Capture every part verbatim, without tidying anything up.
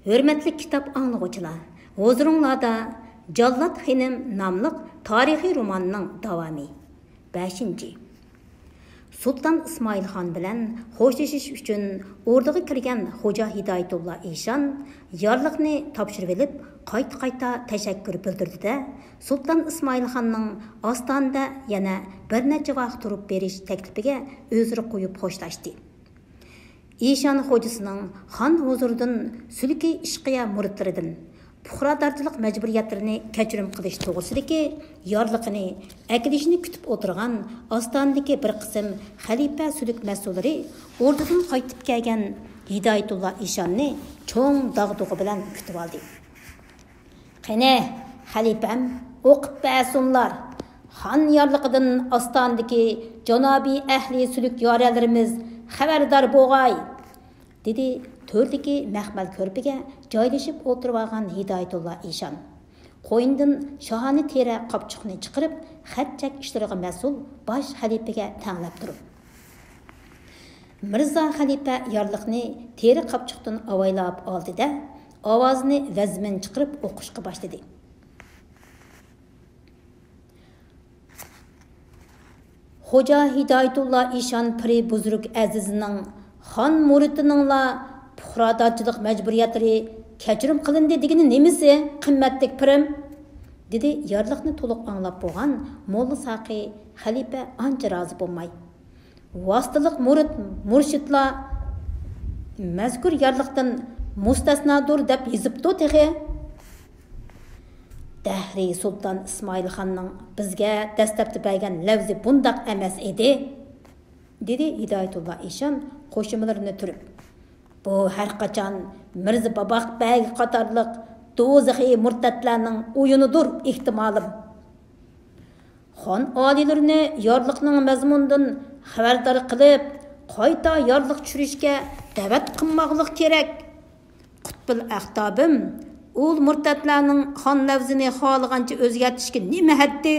ھۆرمەتلىك كىتاب ئاڭلىغۇچىلار، ھۇزۇرۇڭلاردا جاللات خېنىم ناملىق تارىخىي روماننىڭ داۋامى. بەشىنچى. سۇلتان ئىسمائىلخان بىلەن خوشلىشىش ئۈچۈن ئوردىغا كىرگەن خوجا ھىدايەتۇللا ئىشان يارلىقنى تاپشۇرۇۋېلىپ، قايتا-قايتا تەشەككۈر بىلدۈردى-دە، سۇلتان ئىسمائىلخاننىڭ ئاستانىدە يەنە بىر نەچچە ۋاق تۇرۇپ بېرىش تەكلىپىگە ئۆزرە قويۇپ خوشلاشتى. ئىشان خوجىسىنىڭ خان ھۇزۇرىدىن سۈلۈكى ئىشقىيە مۇرىتلىرىدىن پۇقرادارچىلىق مەجبۇرىيەتلىرىنى كەچۈرۈم قىلىش توغرىسىدىكى يارلىقىنى ئەكېلىشىنى كۈتۈپ ئولتۇرغان ئاستانىدىكى بىر قىسىم خەلىپە سۈلۈك مەسئۇللىرى ئوردىدىن قايتىپ كەلگەن ھىدايەتۇللا ئىشاننى چوڭ داغدۇغا بىلەن كۈتۈۋالدى. قېنى، خەلىپەم، ئوقۇپ بەرسۇنلار! خان يارلىقىدىن ئاستانىدىكى جانابىي ئەھلى سۈلۈك يارەنلىرىمىز خەۋەردار بوغاي! دېدى تۆردىكى مەخمەل كۆرپىگە جايلىشىپ ئولتۇرۇۋالغان ھىدايەتۇللا ئىشان. قوينىدىن شاھانە تېرە قاپچۇقنى چىقىرىپ، خەت چەك ئىشلىرىغا مەسئۇل باش خەلىپىگە تەڭلەپ تۇرۇپ. مىرزا خەلىپە يارلىقنى تېرە قاپچۇقتىن ئاۋايلاپ ئالدى-دە، ئاۋازىنى ۋەزمىن چىقىرىپ ئوقۇشقا باشلىدى. خوجا ھىدايەتۇللا ئىشان پىرى بۇزرۇك ئەزىزنىڭ خان مۇرىتىنىڭلا پۇقرادارچىلىق مەجبۇرىيەتلىرى كەچۈرۈم قىلىندى دېگىنى نېمىسى، قىممەتلىك پىرىم؟ دېدى يارلىقنى تولۇق ئاڭلاپ بولغان موللا ساقى. خەلىپە ئانچە رازى بولماي، ۋاسىتىلىق مۇرىت مۇرشىدلار مەزكۇر يارلىقتىن مۇستەسنادۇر دەپ يېزىپتۇ تېخى. دەھرىي سۇلتان ئىسمائىلخاننىڭ بىزگە دەسلەپتە بەرگەن لەۋزى بۇنداق ئەمەس ئىدى، دېدى ھىدايەتۇللا ئىشان قوشۇمىلىرىنى تۈرۈپ. بۇ ھەرقاچان مىرزا باباق بەگ قاتارلىق دوزىخىي مۇرتەتلەرنىڭ ئويۇنىدۇر ئېھتىمالىم. خان ئالىيلىرىنى يارلىقنىڭ مەزمۇنىدىن خەۋەردار قىلىپ، قايتا يارلىق چۈشۈرۈشكە دەۋەت قىلماقلىق كېرەك. قۇتبۇل ئەختابىم، ئۇل مۇرتەتلەرنىڭ خان لەۋزىنى خالىغانچە ئۆزگەرتىشكە نېمە ھەددى؟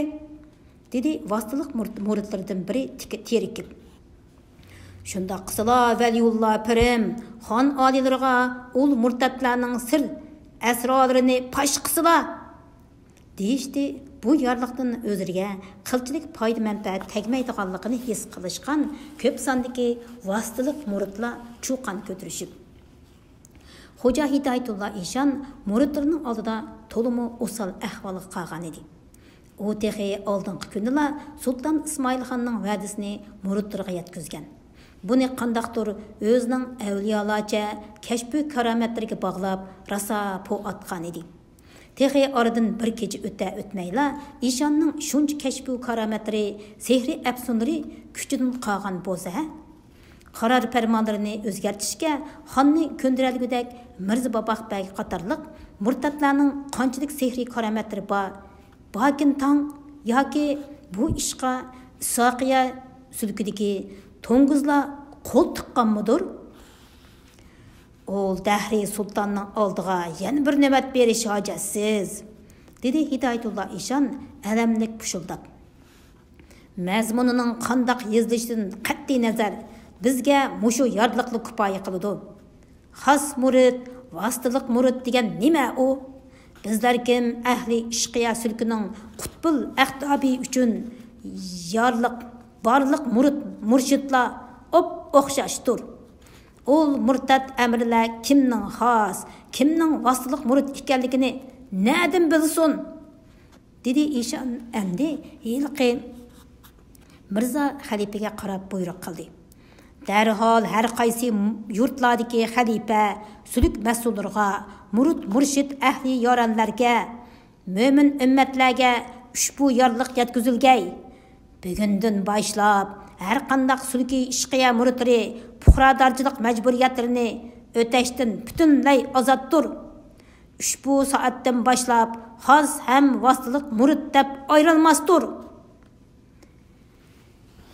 دېدى ۋاسىتىلىق مۇرىت-، مۇرىتلىرىدىن بىرى تىك-، تېرىكىپ. شۇنداق قىلسىلا، ۋەلىيۇللا پىرىم، خان ئالىيلىرىغا ئۇل مۇرتەتلەرنىڭ سىر ئەسرارلىرىنى پاش قىلسىلا! دېيىشتى بۇ يارلىقتىن ئۆزلىرىگە قىلچىلىك پايدا-مەنپەئەت تەگمەيدىغانلىقىنى ھېس قىلىشقان كۆپ ساندىكى ۋاسىتىلىق مۇرىتلار چۇقان كۆتۈرۈشۈپ. خوجا ھىدايەتۇللا ئىشان مۇرىتلىرىنىڭ ئالدىدا تولىمۇ ئوسال ئەھۋالغا قالغان ئىدى. ئۇ تېخى ئالدىنقى كۈنىلا سۇلتان ئىسمائىلخاننىڭ ۋەدىسىنى مۇرىتلىرىغا يەتكۈزگەن. بۇنى قانداقتۇر ئۆزىنىڭ ئەۋلىيالارچە كەشپۇ كارامەتلىرىگە باغلاپ، راسا پو ئاتقان ئىدى. تېخى ئارىدىن بىر كېچە ئۆتە-ئۆتمەيلا، ئىشاننىڭ شۇنچە كەشپۇ كارامەتلىرى، سېھرىي ئەپسۇنلىرى كۈچىدىن قالغان بولسا ھە؟ قارار پەرمانلىرىنى ئۆزگەرتىشكە خاننى كۆندۈرەلىگۈدەك مىرزا باباق بەگ قاتارلىق مۇرتەتلەرنىڭ قانچىلىك سېھرىي كارامەتلىرى بار، باركىن تاڭ ياكى بۇ ئىشقا ئىسھاقىيە سۈلكىدىكى توڭگۇزلار قول تىققانمىدۇر؟ ئۇل دەھرىي سۇلتاننىڭ ئالدىغا يەنە بىر نۆۋەت بېرىش ھاجەتسىز، دېدى ھىدايەتۇللا ئىشان ئەلەملىك پۇشۇلداپ. مەزمۇنىنىڭ قانداق يېزىلىشىدىن قەتئىينەزەر، بىزگە مۇشۇ يارلىقلا كۇپايە قىلىدۇ. خاس مۇرىت، ۋاسىتىلىق مۇرىت دېگەن نېمە ئۇ؟ بىزلەركىم ئەھلى ئىشقىيە سۈلكىنىڭ قۇتبۇل ئەختابى ئۈچۈن يارلىق، بارلىق مۇرىت مۇرشىدلار ئوپئوخشاشتۇر. ئۇل مۇرتەت ئەمىرلەر كىمنىڭ خاس، كىمنىڭ ۋاسىتىلىق مۇرىت ئىكەنلىكىنى نەدىن بىلسۇن؟ دېدى ئىشان ئەمدى ھېلىقى مىرزا خەلىپىگە قاراپ بۇيرۇق قىلدى. دەرھال ھەر قايسى يۇرتلاردىكى خەلىپە، سۈلۈك مەسئۇللىرىغا، مۇرىت مۇرشىد ئەھلى يارەنلەرگە، مۆمىن ئۈممەتلەرگە ئۇشبۇ يارلىق يەتكۈزۈلگەي. بۈگۈندىن باشلاپ ھەرقانداق سۈلكىي ئىشقىيە مۇرىتلىرى پۇقرادارچىلىق مەجبۇرىيەتلىرىنى ئۆتەشتىن پۈتۈنلەي ئازادتۇر. ئۇشبۇ سائەتتىن باشلاپ خاس ھەم ۋاسىتىلىق مۇرىت دەپ ئايرىلماستۇر.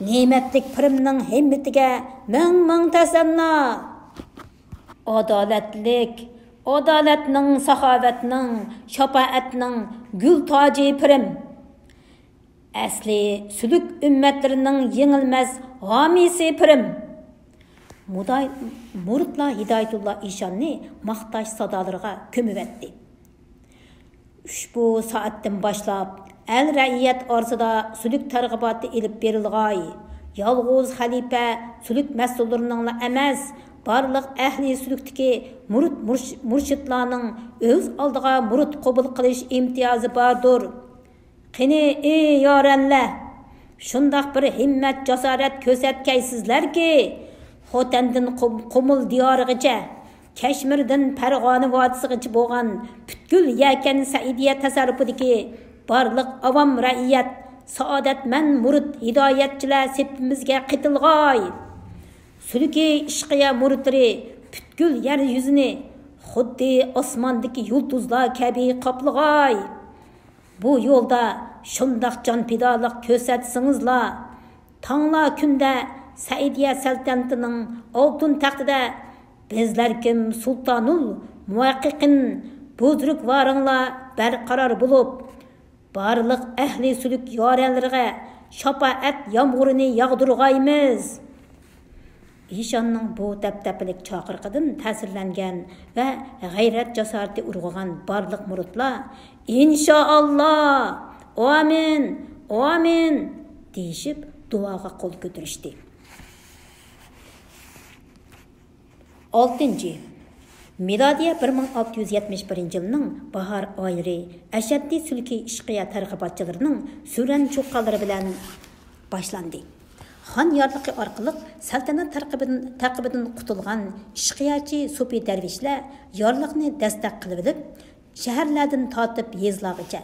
نېمەتلىك پىرىمنىڭ ھىممىتىگە مىڭ مىڭ تەسەننا! ئادالەتلىك، ئادالەتنىڭ، ساخاۋەتنىڭ، شاپائەتنىڭ گۈل تاجى پىرىم! ئەسلى سۈلۈك ئۈممەتلىرىنىڭ يېڭىلمەس ھامىيسى پىرىم! مۇداي-، مۇرىتلار ھىدايەتۇللا ئىشاننى ماختاش سادالىرىغا كۆمۈۋەتتى. ئۇشبۇ سائەتتىن باشلاپ، ئەل رەئىيەت ئارىسىدا سۈلۈك تەرغىباتى ئېلىپ بېرىلغاي. يالغۇز خەلىپە سۈلۈك مەسئۇللىرىنىڭلا ئەمەس، بارلىق ئەھلى سۈلۈكتىكى مۇرىت مۇرش-، مۇرشىدلارنىڭ ئۆز ئالدىغا مۇرىت قوبۇل قىلىش ئىمتىيازى باردۇر. قېنى، ئى يارەنلەر، شۇنداق بىر ھىممەت، جاسارەت كۆرسەتكەيسىزلەركى، خوتەندىن قۇم-، قۇمۇل دىيارىغىچە، كەشمىردىن پەرغانە ۋادىسىغىچە بولغان پۈتكۈل يەكەن سەئىدىيە تەسەررۇپىدىكى بارلىق ئاۋام رەئىيەت، سائادەتمەن مۇرىت ھىدايەتچىلەر سېپىمىزگە قېتىلغاي. سۈلۈكى ئىشقىيە مۇرىتلىرى پۈتكۈل يەر يۈزىنى خۇددى ئاسماندىكى يۇلتۇزلار كەبى قاپلىغاي. بۇ يولدا شۇنداق جان پىدالىق كۆرسەتسىڭىزلا، تاڭلا كۈندە سەئىدىيە سەلتەنىتىنىڭ ئالتۇن تەختىدە بىزلەركىم سۇلتانۇل مۇھەققىقىن بۇزرۇگۋارىڭلار بەرقارار بولۇپ، بارلىق ئەھلى سۈلۈك يارەنلىرىگە شاپائەت يامغۇرىنى ياغدۇرغايمىز. ئىشاننىڭ بۇ دەپدەپىلىك چاقىرىقىدىن تەسىرلەنگەن ۋە غەيرەت جاسارىتى ئۇرغۇغان بارلىق مۇرىتلار، ئىنشائاللا، ئامىن، ئامىن دېيىشىپ، دۇئاغا قول كۆتۈرۈشتى. ئالتىنچى، مىلادىيە بىر مىڭ ئالتە يۈز يەتمىش بىرىنچى يىلنىڭ باھار ئايلىرى ئەشەددىي سۈلكى ئىشقىيە تەرغىباتچىلىرىنىڭ سۈرەن چۇقانلىرى بىلەن باشلاندى. خان يارلىقى ئارقىلىق سەلتەنەت تەقىبىدىن، تەقىبىدىن قۇتۇلغان ئىشقىيەچى سوپى دەرۋىشلەر يارلىقنى دەستەك قىلىۋېلىپ، شەھەرلەردىن تارتىپ يېزىلارغىچە،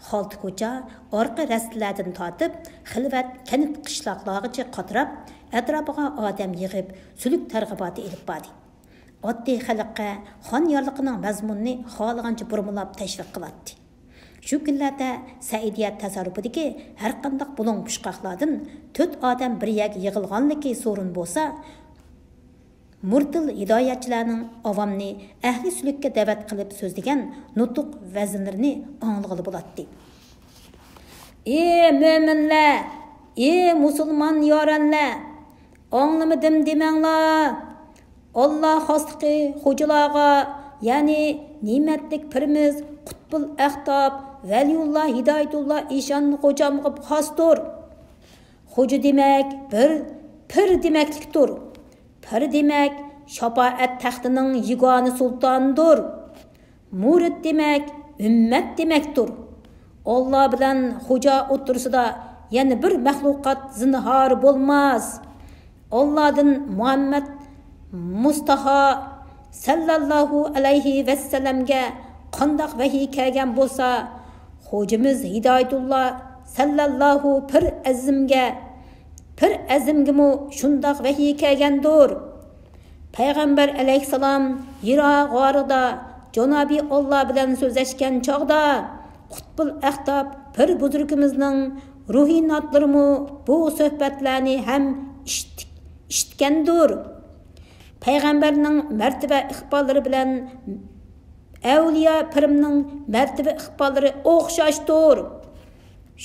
خالتا كوچا، ئارقا رەستىلەردىن تارتىپ خىلۋەت كەنت قىشلاقلارغىچە قاتراپ، ئەتراپىغا ئادەم يىغىپ، سۈلۈك تەرغىباتى ئېلىپ باردى. ئاددىي خەلققە خان يارلىقىنىڭ مەزمۇنىنى خالىغانچە بۇرمىلاپ تەشۋىق قىلاتتى. شۇ كۈنلەردە سەئىدىيە تەسەررۇپىدىكى ھەرقانداق بۇلۇڭ پۇچقاقلاردىن تۆت ئادەم بىر يەرگە يىغىلغانلىكى سورۇن بولسا، مۇرتىل ھىدايەتچىلەرنىڭ ئاۋامنى ئەھلى سۈلۈككە دەۋەت قىلىپ سۆزلىگەن نۇتۇق ۋەزىنلىرىنى ئاڭلىغىلى بولاتتى. ئى مۆمىنلەر، ئى مۇسۇلمان يارەنلەر، ئاڭلىمىدىم دېمەڭلار. ئاللا خاسلىقى خوجىلارغا، يەنى نېمەتلىك پىرىمىز قۇتبۇل ئەختاب ۋەلىيۇللا ھىدايەتۇللا ئىشان خوجامغا خاستۇر. خوجا دېمەك بىر پىر دېمەكلىكتۇر. پىر دېمەك شاپائەت تەختىنىڭ يېگانە سۇلتانىدۇر. مۇرىت دېمەك ئۈممەت دېمەكتۇر. ئاللا بىلەن خوجا ئوتتۇرىسىدا يەنە بىر مەخلۇقات زىنھار بولماس. ئاللادىن مۇھەممەد مۇستاھا سەللەللاھۇ ئەلەيھى ۋەسسەلەمگە قانداق ۋەھىي كەلگەن بولسا، خوجىمىز ھىدايەتۇللا سەللەللاھۇ پىر ئەزىمگە، پىر ئەزىمگىمۇ شۇنداق ۋەھىي كەلگەندۇر. پەيغەمبەر ئەلەيھىسسالام ھىرا غارىدا جانابى ئاللا بىلەن سۆزلەشكەن چاغدا، قۇتبۇل ئەختاب پىر بۇزرۇكىمىزنىڭ روھىناتلىرىمۇ بۇ سۆھبەتلەرنى ھەم ئىشت-، ئىشىتكەندۇر. پەيغەمبەرنىڭ مەرتىۋە ئىقباللىرى بىلەن ئەۋلىيا پىرىمنىڭ مەرتىۋە ئىقباللىرى ئوخشاشتۇر.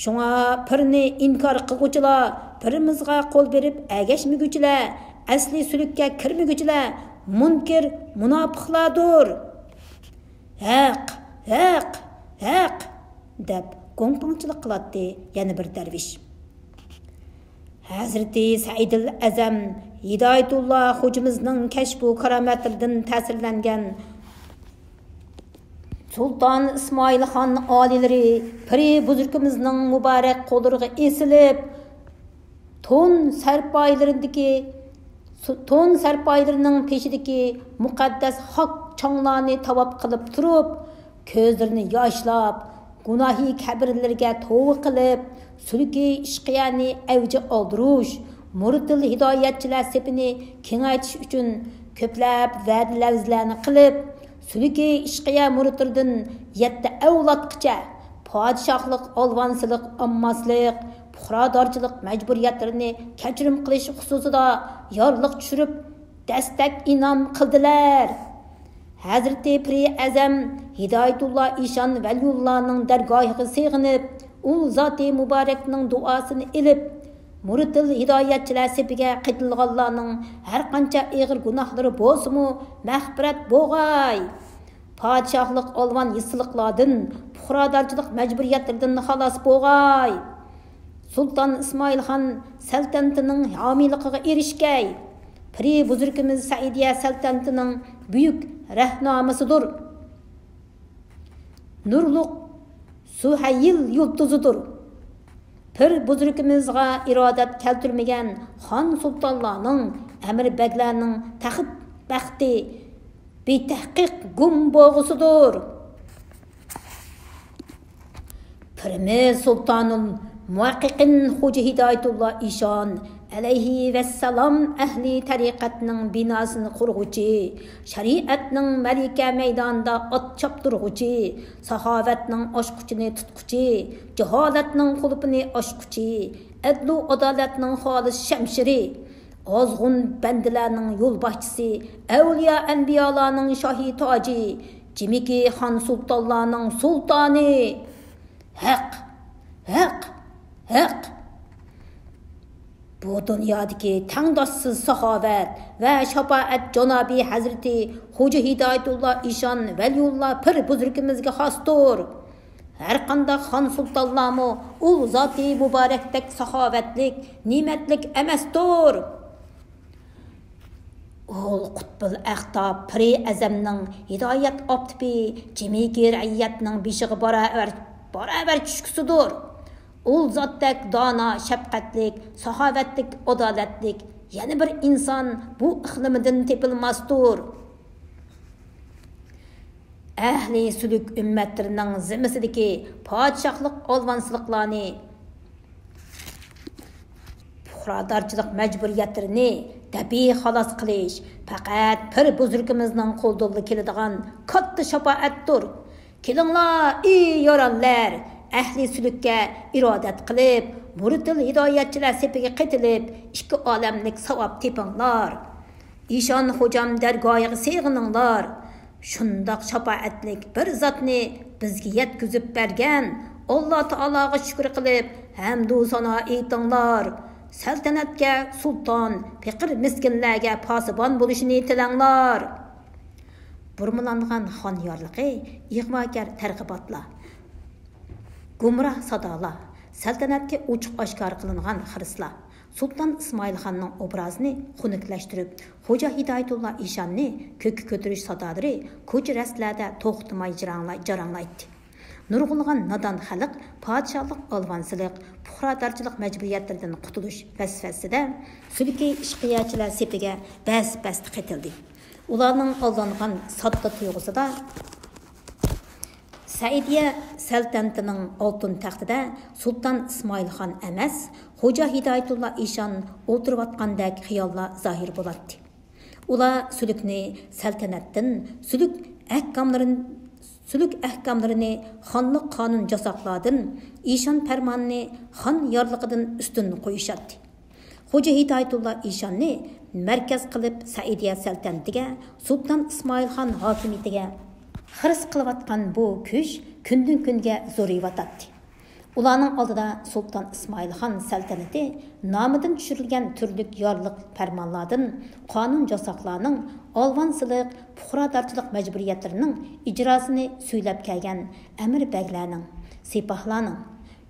شۇڭا پىرنى ئىنكار قىلغۇچىلار، پىرىمىزغا قول بېرىپ ئەگەشمىگۈچىلەر، ئەسلى سۈلۈككە كىرمىگۈچىلەر مۇنكىر، مۇناپىقلاردۇر. ھەق، ھەق، ھەق! دەپ گوڭپاڭچىلىق قىلاتتى يەنە بىر دەرۋىش. ھەزرىتى سەئىدىل ئەزەم ھىدايەتۇللا خوجىمىزنىڭ كەشپۇ كارامەتلىرىدىن تەسىرلەنگەن سۇلتان ئىسمائىل خان ئالىيلىرى پىرى بۇزرۇكىمىزنىڭ مۇبارەك قوللىرىغا ئېسىلىپ، تون سەرپايلىرىدىكى، تون سەرپايلىرىنىڭ پېشىدىكى مۇقەددەس خاك چاڭلارنى تاۋاپ قىلىپ تۇرۇپ، كۆزلىرىنى ياشلاپ، گۇناھى كەبىرىلىرىگە توۋا قىلىپ، سۈلۈكى ئىشقىيەنى ئەۋجى ئالدۇرۇش، مۇرتىل ھىدايەتچىلەر سېپىنى كېڭەيتىش ئۈچۈن كۆپلەپ ۋەدە لەۋزلەرنى قىلىپ، سۈلۈكى ئىشقىيە مۇرتىلىدىن يەتتە ئەۋلادقىچە پادىشاھلىق، ئالۋانسىلىق، ئامماسلىق، پۇقرادارچىلىق مەجبۇرىيەتلىرىنى كەچۈرۈم قىلىش خۇسۇسىدا يارلىق چۈشۈرۈپ، دەستەك ئىنئام قىلدىلەر. ھەزرىتى پىرى ئەزەم ھىدايەتۇللا ئىشان ۋەلىيۇللانىڭ دەرگاھىغا سېغىنىپ، ئۇل زاتى مۇبارەكنىڭ دۇئاسىنى ئېلىپ، مۇرتىل ھىدايەتچىلەر سېپىگە قېتىلغانلارنىڭ ھەرقانچە ئېغىر گۇناھلىرى بولسىمۇ، مەغپىرەت بولغاي! پادىشاھلىق ئالۋان يېسىلىقلاردىن، پۇقرادارچىلىق مەجبۇرىيەتلىرىدىن خالاس بولغاي! سۇلتان ئىسمائىلخان سەلتەنىتىنىڭ ھامىيلىقىغا ئېرىشكەي! پىرى بۇزرىكىمىز سەئىدىيە سەلتەنىتىنىڭ بۈيۈك رەھنامىسىدۇر. نۇرلۇق سۇھەيل يۇلتۇزىدۇر. پىر بۇزرىكىمىزغا ئىرادەت كەلتۈرمىگەن خان سۇلتانلارنىڭ، ئەمىر بەگلەرنىڭ تەخت بەختى بىتەھقىق گۇم بولغۇسىدۇر. پىرىمىز سۇلتانۇل مۇھەققىقىن خوجا ھىدايەتۇللا ئىشان ئەلەيھى ۋەسسالام ئەھلى تەرىقەتنىڭ بىناسىنى قۇرغۇچى، شەرىئەتنىڭ مەرىكە مەيدانىدا ئات چاپتۇرغۇچى، ساخاۋەتنىڭ ئاچقۇچىنى تۇتقۇچى، جاھالەتنىڭ قۇلۇپىنى ئاچقۇچى، ئەدلۇ ئادالەتنىڭ خالىس شەمشىرى، ئازغۇن بەندىلەرنىڭ يولباشچىسى، ئەۋلىيا ئەنبىيالارنىڭ شاھى تاجى، جىمىكى خان سۇلتانلارنىڭ سۇلتانى. ھەق! ھەق! ھەق! بۇ دۇنيادىكى تەڭداشسىز ساخاۋەت ۋە شاپائەت جانابىي ھەزرىتى خوجا ھىدايەتۇللا ئىشان ۋەلىيۇللا پىر بۇزرىكىمىزگە خاستۇر. ھەرقانداق خان سۇلتانلارمۇ ئۇل زاتى مۇبارەكتەك ساخاۋەتلىك، نېمەتلىك ئەمەستۇر. ئۇل قۇتبۇل ئەختاب پىرى ئەزەمنىڭ ھىدايەت ئاپتىپى جىمىكى رەئىيەتنىڭ بېشىغا باراۋەر، باراۋەر چۈشكۈسىدۇر. ئۇل زاتتەك دانا، شەپقەتلىك، ساخاۋەتلىك، ئادالەتلىك يەنە بىر ئىنسان بۇ ئىقلىمدىن تېپىلماستۇر. ئەھلى سۈلۈك ئۈممەتلىرىنىڭ زىممىسىدىكى پادىشاھلىق ئالۋانسىلىقلارنى، پۇقرادارچىلىق مەجبۇرىيەتلىرىنى دەپئى خالاس قىلىش پەقەت پىر بۇزرىكىمىزنىڭ قولىدىنلا كېلىدىغان كاتتا شاپائەتتۇر. كېلىڭلار، ئى يارانلەر، ئەھلى سۈلۈككە ئىرادەت قىلىپ، مۇرتىل ھىدايەتچىلەر سېپىگە قېتىلىپ، ئىككى ئالەملىك ساۋاب تېپىڭلار. ئىشان خوجام دەرگاھىغا سېغىنىڭلار. شۇنداق شاپائەتلىك بىر زاتنى بىزگە يەتكۈزۈپ بەرگەن ئاللا تائالاغا شۈكۈر قىلىپ، ھەمدۇ سانا ئېيتىڭلار. سەلتەنەتكە سۇلتان، پېقىر مىسكىنلەرگە پاسىبان بولۇشىنى تىلەڭلار. بۇرمىلانغان خان يارلىقى، ئىغۋاكار تەرغىباتلار، گۇمراھ سادالار، سەلتەنەتكە ئوچۇق ئاشكارا قىلىنغان خىرىسلار، سۇلتان ئىسمائىلخاننىڭ ئوبرازىنى خۇنۈكلەشتۈرۈپ، خوجا ھىدايەتۇللا ئىشاننى كۆككە كۆتۈرۈش سادالىرى كوچا رەستىلەردە توختىماي جاراڭلاي-، جاراڭلايتتى. نۇرغۇنلىغان نادان خەلق پادىشاھلىق ئالۋانسىلىق، پۇقرادارچىلىق مەجبۇرىيەتلىرىدىن قۇتۇلۇش ۋەسۋەسىدە سۈلۈكى ئىشقىيەچىلەر سېپىگە بەس-بەستە قېتىلدى. ئۇلارنىڭ ئالدانغان ساددا تۇيغۇسىدا سەئىدىيە سەلتەنىتىنىڭ ئالتۇن تەختىدە سۇلتان ئىسمائىلخان ئەمەس، خوجا ھىدايەتۇللا ئىشان ئولتۇرۇۋاتقاندەك خىياللار زاھىر بولاتتى. ئۇلار سۈلۈكنى سەلتەنەتتىن، سۈلۈك ئەھكاملىرىن-، سۈلۈك ئەھكاملىرىنى خانلىق قانۇن جاساقلاردىن، ئىشان پەرمانىنى خان يارلىقىدىن ئۈستۈن قويۇشاتتى. خوجا ھىدايەتۇللا ئىشاننى مەركەز قىلىپ سەئىدىيە سەلتەنىتىگە، سۇلتان ئىسمائىلخان ھاكىمىيىتىگە خىرىس قىلىۋاتقان بۇ كۈچ كۈندىن-كۈنگە زورىيىۋاتاتتى. ئۇلارنىڭ ئالدىدا سۇلتان ئىسمائىلخان سەلتەنىتى نامىدىن چۈشۈرۈلگەن تۈرلۈك يارلىق پەرمانلاردىن، قانۇن جاساقلارنىڭ ئالۋانسىلىق، پۇقرادارچىلىق مەجبۇرىيەتلىرىنىڭ ئىجراسىنى سۈيلەپ كەلگەن ئەمىر بەگلەرنىڭ، سىپاھلارنىڭ،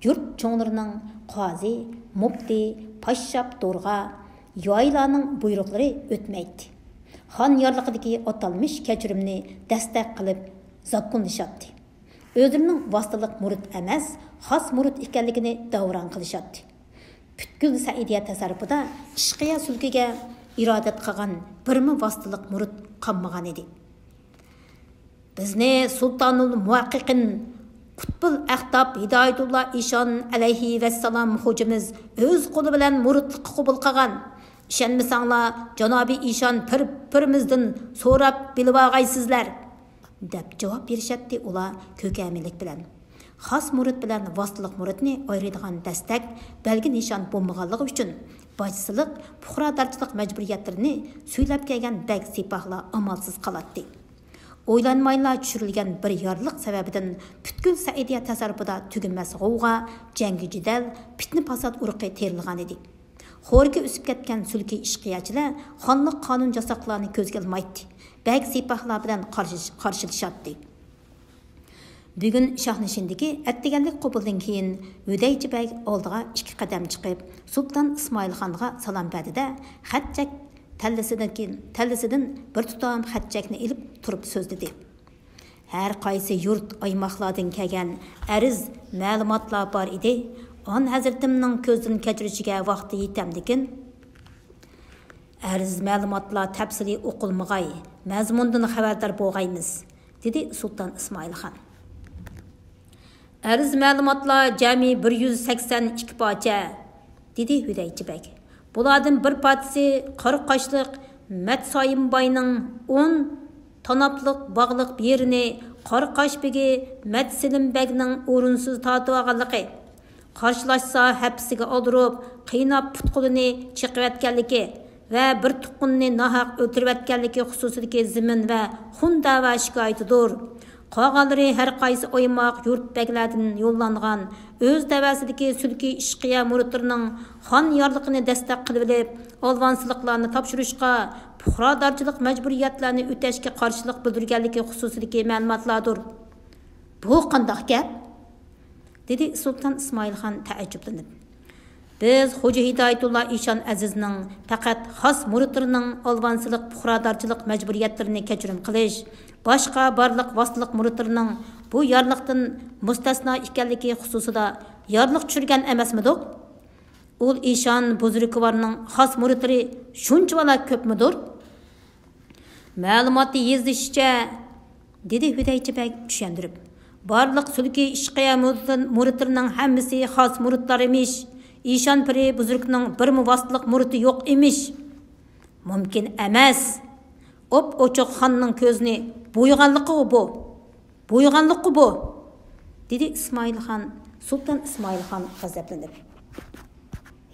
يۇرت چوڭلىرىنىڭ، قازى، مۇپتى، پاششاپ، دورغا، يايلارنىڭ بۇيرۇقلىرى ئۆتمەيتتى. خان يارلىقىدىكى ئاتالمىش كەچۈرۈمنى دەستەك قىلىپ زاكونلىشاتتى. ئۆزلىرىنىڭ ۋاسىتىلىق مۇرىت ئەمەس، خاس مۇرىت ئىكەنلىكىنى داۋراڭ قىلىشاتتى. پۈتكۈل سەئىدىيە تەسەررۇپىدا ئىشقىيە سۈلكىگە ئىرادەت قىلغان بىرمۇ ۋاسىتىلىق مۇرىت قالمىغانىدى. بىزنى سۇلتانۇل مۇھەققىقىن قۇتبۇل ئەختاب ھىدايەتۇللا ئىشان ئەلەيھى ۋەسسالام خوجىمىز ئۆز قولى بىلەن مۇرىتلىققا قوبۇل قىلغان. ئىشەنمىسەڭلار، جانابىي ئىشان پىر-، پىرىمىزدىن سوراپ بىلىۋالغايسىزلەر، دەپ جاۋاب بېرىشەتتى ئۇلار كۆكەمىلىك بىلەن. خاس مۇرىت بىلەن ۋاسىتىلىق مۇرىتنى ئايرىيدىغان دەستەك، بەلگە نىشان بولمىغانلىقى ئۈچۈن، باجسىلىق، پۇقرادارچىلىق مەجبۇرىيەتلىرىنى سۈيلەپ كەلگەن بەگ سىپاھلار ئامالسىز قالاتتى. ئويلانمايلا چۈشۈرۈلگەن بىر يارلىق سەۋەبىدىن پۈتكۈل سەئىدىيە تەسەررۇپىدا تۈگىمەس غوۋغا، جەڭگى جېدەل، پىتنە-پاسات ئۇرۇقى تېرىلغانىدى. خورىكى ئۆسۈپ كەتكەن سۈلكى ئىشقىيەچىلەر خانلىق قانۇن-ياساقلارنى كۆزگە ئىلمايتتى، بەگ سىپاھلار بىلەن قارشى-، قارشىلىشاتتى. بۈگۈن شاھنىشىندىكى ئەتىگەنلىك قوبۇلدىن كېيىن، ھۈدەيچە بەگ ئالدىغا ئىككى قەدەم چىقىپ، سۇلتان ئىسمائىل خانغا سالام بەردى-دە، خەت چەك تەللىسىدىن كېيىن، تەللىسىدىن بىر تۇتام خەت چەكنى ئېلىپ تۇرۇپ سۆزلىدى. ھەر قايسى يۇرت، ئايماقلاردىن كەلگەن ئەرز، مەلۇماتلار بار ئىدى. ئان ھەزرىتىمنىڭ كۆزدىن كەچۈرۈشىگە ۋاقتى يېتەمدىكىن؟ ئەرز، مەلۇماتلار تەپسىلىي ئوقۇلمىغاي، مەزمۇندىن خەۋەردار بولغايمىز، دېدى سۇلتان ئىسمائىل خان. ئەرز، مەلۇماتلار جەمئىي بىر يۈز سەكسەن ئىككى پارچە، دېدى ھۈدەيچە بەگ. بۇلاردىن بىر پارچىسى قارا قاشلىق مەتسايىم باينىڭ ئون تاناپلىق باغلىق يېرىنى قارا قاش بېگى مەتسېلىم بەگنىڭ ئورۇنسىز تارتىۋالغانلىقى، قارشىلاشسا ھەپىسىگە ئالدۇرۇپ، قىيناپ پۇت-قولىنى چېقىۋەتكەنلىكى ۋە بىر تۇغقىنىنى ناھەق ئۆلتۈرۈۋەتكەنلىكى خۇسۇسىدىكى زېمىن ۋە خۇن دەۋا شىكايىتىدۇر. قالغانلىرى ھەر قايسى ئايماق، يۇرت بەگلەردىن يوللانغان ئۆز دەۋەسىدىكى سۈلكى ئىشقىيە مۇرىتلىرىنىڭ خان يارلىقىنى دەستەك قىلىۋېلىپ، ئالۋانسىلىقلارنى تاپشۇرۇشقا، پۇقرادارچىلىق مەجبۇرىيەتلەرنى ئۆتەشكە قارشىلىق بىلدۈرگەنلىكى خۇسۇسىدىكى مەلۇماتلاردۇر. بۇ قانداق گەپ؟ دېدى سۇلتان ئىسمائىل خان تەئەججۈپلىنىپ. بىز خوجا ھىدايەتۇللا ئىشان ئەزىزنىڭ پەقەت خاس مۇرىتلىرىنىڭ ئالۋانسىلىق، پۇقرادارچىلىق مەجبۇرىيەتلىرىنى كەچۈرۈم قىلىش، باشقا بارلىق ۋاسىتىلىق مۇرىتلىرىنىڭ بۇ يارلىقتىن مۇستەسنا ئىكەنلىكى خۇسۇسىدا يارلىق چۈشۈرگەن ئەمەسمىدۇق؟ ئۇل ئىشان بۇزرۇكۋارنىڭ خاس مۇرىتلىرى شۇنچىۋالا كۆپمىدۇر؟ مەلۇماتتا يېزىلىشىچە، دېدى ھۈدەيچە بەگ چۈشەندۈرۈپ. بارلىق سۈلكى ئىشقىيە مۇرىتلىرىنىڭ ھەممىسى خاس مۇرىتلار ئىمىش. ئىشان پىرى بۇزرۇكنىڭ بىرمۇ ۋاسىتىلىق مۇرىتى يوق ئىمىش. مۇمكىن ئەمەس. ئوپئوچۇق خاننىڭ كۆزىنى بويىغانلىقىغۇ بۇ. بويىغانلىققۇ بۇ، دېدى ئىسمائىل خان، سۇلتان ئىسمائىل خان غەزەپلىنىپ.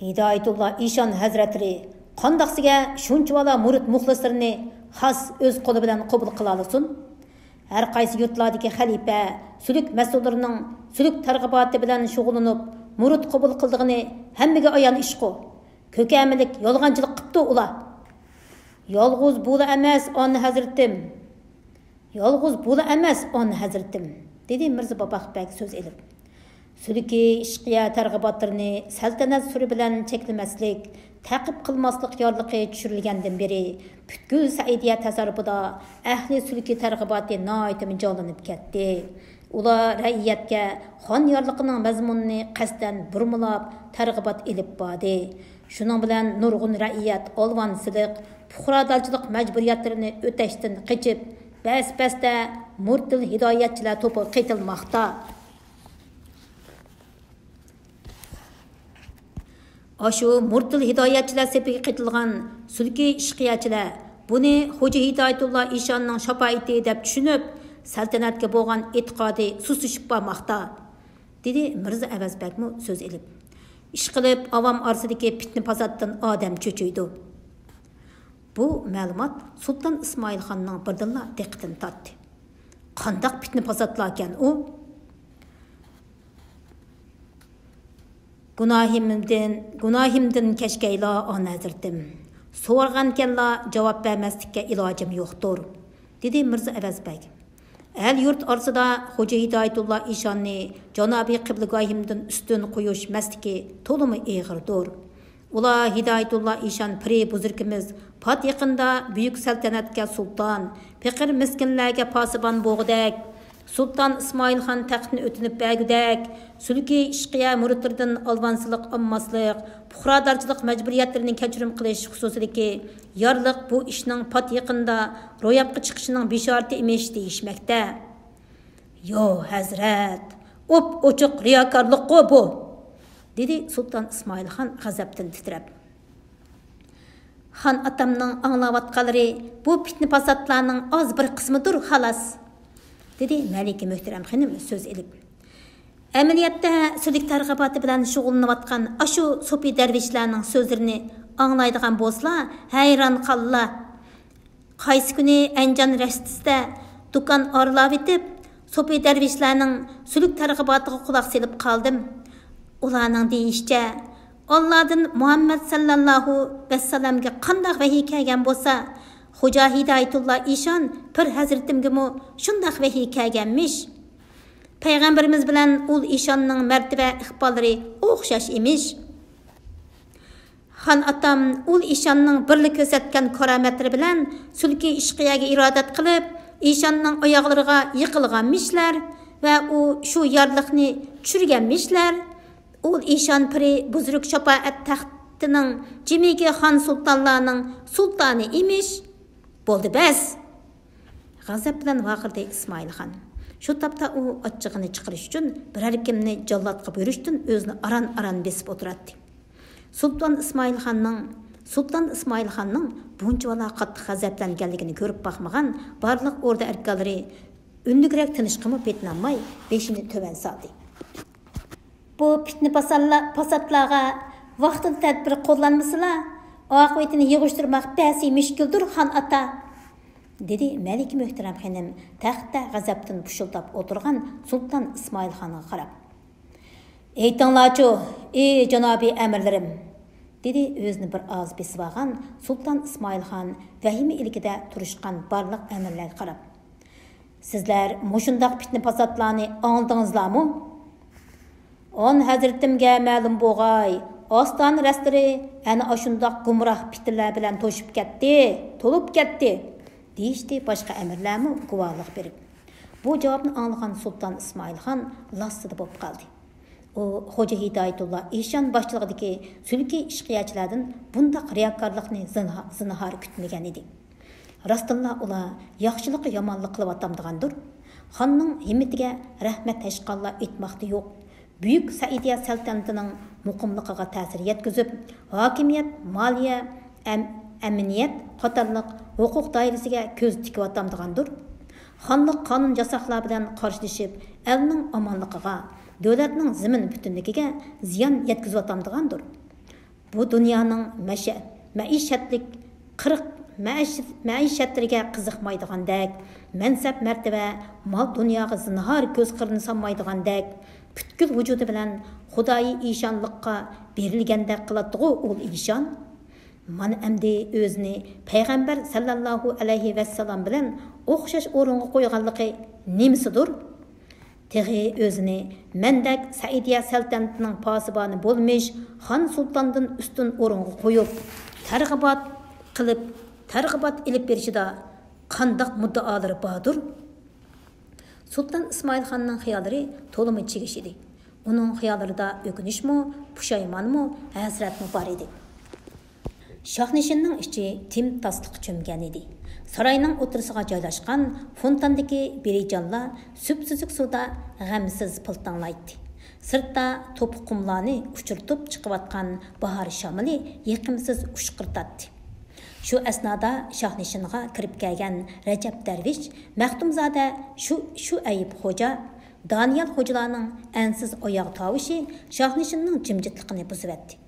ھىدايەتۇللا ئىشان ھەزرەتلىرى قانداقسىگە شۇنچىۋالا مۇرىت مۇخلىسلىرىنى خاس ئۆز قولى بىلەن قوبۇل قىلالىسۇن؟ ھەر قايسى يۇرتلاردىكى خەلىپە، سۈلۈك مەسئۇللىرىنىڭ سۈلۈك تەرغىباتى بىلەن شۇغۇللىنىپ، مۇرىت قوبۇل قىلىدىغىنى ھەممىگە ئايان ئىشقۇ. كۆكەمىلىك، يالغانچىلىق قىپتۇ ئۇلار. يالغۇز بۇلا ئەمەس، ئان ھەزرىتىم. يالغۇز بۇلا ئەمەس، ئان ھەزرىتىم، دېدى مىرزا باباق بەگ سۆز ئېلىپ. سۈلكى ئىشقىيە تەرغىباتلىرىنى سەلتەنەت سۈرى بىلەن چەكلىمەسلىك، تەقىب قىلماسلىق يارلىقى چۈشۈرۈلگەندىن بېرى، پۈتكۈل سەئىدىيە تەسەررۇپىدا ئەھلى سۈلكى تەرغىباتى ناھايىتىمۇ جانلىنىپ كەتتى. ئۇلار رەئىيەتكە خان يارلىقىنىڭ مەزمۇنىنى قەستەن بۇرمىلاپ تەرغىبات ئېلىپ باردى. شۇنىڭ بىلەن نۇرغۇن رەئىيەت ئالۋانسىلىق، پۇقرادارچىلىق مەجبۇرىيەتلىرىنى ئۆتەشتىن قېچىپ، بەس-بەستە مۇرتىل ھىدايەتچىلەر توپىغا قېتىلماقتا. ئاشۇ مۇرتىل ھىدايەتچىلەر سېپىگە قېتىلغان سۈلكى ئىشقىيەچىلەر بۇنى خوجا ھىدايەتۇللا ئىشاننىڭ شاپائىتى دەپ چۈشىنىپ، سەلتەنەتكە بولغان ئېتىقادى سۇسلىشىپ بارماقتا، دېدى مىرزا ئەۋەز بەگمۇ سۆز ئېلىپ. ئىشقىلىپ، ئاۋام ئارىسىدىكى پىتنە-پاساتتىن ئادەم چۆچۈيدۇ. بۇ مەلۇمات سۇلتان ئىسمائىل خاننىڭ بىردىنلا دىققىتىنى تارتتى. قانداق پىتنە-پاساتلاركەن ئۇ؟ گۇناھىمدىن، گۇناھىمدىن كەچكەيلا، ئان ھەزرىتىم. سورىغانكەنلا جاۋاب بەرمەسلىككە ئىلاجىم يوقتۇر، دېدى مىرزا ئەۋەز بەگ. ئەل-يۇرت ئارىسىدا خوجا ھىدايەتۇللا ئىشاننى جانابىي قىبلىگاھىمدىن ئۈستۈن قويۇش مەسلىكى تولىمۇ ئېغىردۇر. ئۇلار ھىدايەتۇللا ئىشان پىرى بۇزرىكىمىز پات يېقىندا بۈيۈك سەلتەنەتكە سۇلتان، پېقىر-مىسكىنلەرگە پاسىبان بولغۇدەك، سۇلتان ئىسمائىل خان تەختتىن ئۆتۈنۈپ بەرگۈدەك، سۈلكى ئىشقىيە مۇرىتلىرىدىن ئالۋانسىلىق ئالماسلىق، پۇقرادارچىلىق مەجبۇرىيەتلىرىنى كەچۈرۈم قىلىش خۇسۇسىدىكى يارلىق بۇ ئىشنىڭ پات يېقىندا روياپقا چىقىشىنىڭ بېشارىتى ئىمىش دېيىشمەكتە. يو، ھەزرەت، ئوپئوچۇق رىياكارلىققۇ بۇ! دېدى سۇلتان ئىسمائىل خان غەزەپتىن تىترەپ. خان ئاتامنىڭ ئاڭلاۋاتقانلىرى بۇ پىتنە-پاساتلارنىڭ ئاز بىر قىسمىدۇر، خالاس، دېدى مەلىكە مۆھتەرەم خېنىم سۆز ئېلىپ. ئەمەلىيەتتە، سۈلۈك تەرغىباتى بىلەن شۇغۇللىنىۋاتقان ئاشۇ سوپى دەرۋىشلەرنىڭ سۆزلىرىنى ئاڭلايدىغان بولسىلا، ھەيران قالىلا. قايسى كۈنى ئەنجان رەستىسىدە دۇكان ئارىلاۋېتىپ، سوپى دەرۋىشلەرنىڭ سۈلۈك تەرغىباتىغا قۇلاق سېلىپ قالدىم. ئۇلارنىڭ دېيىشىچە، ئاللادىن مۇھەممەد سەللەللاھۇ ۋەسسالامغا قانداق ۋەھىي كەلگەن بولسا، خوجا ھىدايەتۇللا ئىشان پىر ھەزرىتىمگىمۇ شۇنداق ۋەھىي كەلگەنمىش. پەيغەمبىرىمىز بىلەن ئۇل ئىشاننىڭ مەرتىۋە ئىقباللىرى ئوخشاش ئىمىش. خان ئاتام ئۇل ئىشاننىڭ بىرلا كۆرسەتكەن كارامەتلىرى بىلەن سۈلكى ئىشقىيەگە ئىرادەت قىلىپ، ئىشاننىڭ ئاياغلىرىغا يىقىلغانمىشلەر ۋە ئۇ شۇ يارلىقنى چۈشۈرگەنمىشلەر. ئۇل ئىشان پىرى بۇزرۇك شاپائەت تەختىنىڭ جىمىكى خان سۇلتانلارنىڭ سۇلتانى ئىمىش. بولدى بەس! غەزەپ بىلەن ۋارقىرىدى ئىسمائىل خان. شۇ تاپتا ئۇ ئاچچىقىنى چىقىرىش ئۈچۈن بىرەر كىمنى جاللاتقا بېرىشتىن ئۆزىنى ئاران-ئاران بېسىپ ئولتۇراتتى. سۇلتان ئىسمائىل خاننىڭ، سۇلتان ئىسمائىل خاننىڭ بۇنچىۋالا قاتتىق غەزەپلەنگەنلىكىنى كۆرۈپ باقمىغان بارلىق ئوردا ئەركانلىرى ئۈنلۈكرەك تىنىشقىمۇ پېتىنالماي بېشىنى تۆۋەن سالدى. بۇ پىتنە پاساتلا-، پاساتلارغا ۋاقتىدا تەدبىر قوللانمىسىلا، ئاقىۋىتىنى يىغىشتۇرماق بەسى مۈشكۈلدۇر، خان ئاتا! دېدى مەلىكە مۆھتەرەم خېنىم تەختتە غەزەپتىن پۇشۇلداپ ئولتۇرغان سۇلتان ئىسمائىل خانغا قاراپ. ئېيتىڭلارچۇ، ئى جانابىي ئەمىرلىرىم! دېدى ئۆزىنى بىر ئاز بېسىۋالغان سۇلتان ئىسمائىل خان ۋەھىمە ئىلكىدە تۇرۇشقان بارلىق ئەمىرلەرگە قاراپ. سىزلەر مۇشۇنداق پىتنە پاساتلارنى ئاڭلىدىڭىزلارمۇ؟ ئان ھەزرىتىمگە مەلۇم بولغاي، ئاستانە رەستىلىرى ئەنە ئاشۇنداق گۇمراھ پىتنىلەر بىلەن توشۇپ كەتتى، تولۇپ كەتتى، دېيىشتى باشقا ئەمىرلەرمۇ گۇۋاھلىق بېرىپ. بۇ جاۋابنى ئاڭلىغان سۇلتان ئىسمائىل خان لاسسىدە بولۇپ قالدى. ئۇ خوجا ھىدايەتۇللا ئىشان باشچىلىقىدىكى سۈلكى ئىشقىيەچىلەردىن بۇنداق رىياكارلىقنى زىنھا-، زىنھار كۈتمىگەن ئىدى. راستتىنلا ئۇلار ياخشىلىققا يامانلىق قىلىۋاتامدىغاندۇر؟ خاننىڭ ھىممىتىگە رەھمەت ھەشقاللا ئېيتماقتا يوق. بۈيۈك سەئىدىيە سەلتەنىتىنىڭ مۇقىملىقىغا تەسىر يەتكۈزۈپ، ھاكىمىيەت، مالىيە، ئەم-، ئەمىنىيەت قاتارلىق ھوقۇق دائىرىسىگە كۆز تىكىۋاتامدىغاندۇر؟ خانلىق قانۇن ياساقلار بىلەن قارشىلىشىپ، ئەلنىڭ ئامانلىقىغا، دۆلەتنىڭ زېمىن پۈتۈنلۈكىگە زىيان يەتكۈزۈۋاتامدىغاندۇر؟ بۇ دۇنيانىڭ مەشە-، مەئىشەتلىك قىرىق مەئىش-، مەئىشەتلىرىگە قىزىقمايدىغاندەك، مەنسەپ-مەرتىۋە، مال-دۇنياغا زىنھار كۆز قىرىنى سالمايدىغاندەك، پۈتكۈل ۋۇجۇدى بىلەن خۇدايى ئىشانلىققا بېرىلگەندەك قىلاتتىغۇ ئۇل ئىشان. مانا ئەمدى ئۆزىنى پەيغەمبەر سەللەللاھۇ ئەلەيھى ۋەسسالام بىلەن ئوخشاش ئورۇنغا قويغانلىقى نېمىسىدۇر؟ تېخى ئۆزىنى مەندەك سەئىدىيە سەلتەنىتىنىڭ پاسىبانى بولمىش خان سۇلتاندىن ئۈستۈن ئورۇنغا قويۇپ، تەرغىبات قىلىپ، تەرغىبات ئېلىپ بېرىشىدا قانداق مۇددىئالىرى باردۇر؟ سۇلتان ئىسمائىل خاننىڭ خىياللىرى تولىمۇ چىگىش ئىدى. ئۇنىڭ خىياللىرىدا ئۆكۈنۈشمۇ، پۇشايمانمۇ، ھەسرەتمۇ بار ئىدى. شاھنىشىننىڭ ئىچى تىم-تاسلىققا چۆمگەن ئىدى. ساراينىڭ ئوتتۇرىسىغا جايلاشقان فونتاندىكى بىرىجانلار سۈپسۈزۈك سۇدا غەمسىز پىلتاڭلايتتى. سىرتتا توپا قۇملارنى ئۇچۇرتۇپ چىقىۋاتقان باھار شامىلى يېقىمسىز ئۇشقۇرتاتتى. شۇ ئەسنادا شاھنىشىنغا كىرىپ كەلگەن رەجەپ دەرۋىش، مەختۇمزادە، شۇ، شۇئەيىب خوجا، دانىيال خوجىلارنىڭ ئەنسىز ئاياغ تاۋۇشى شاھنىشىننىڭ جىمجىتلىقىنى بۇزۇۋەتتى.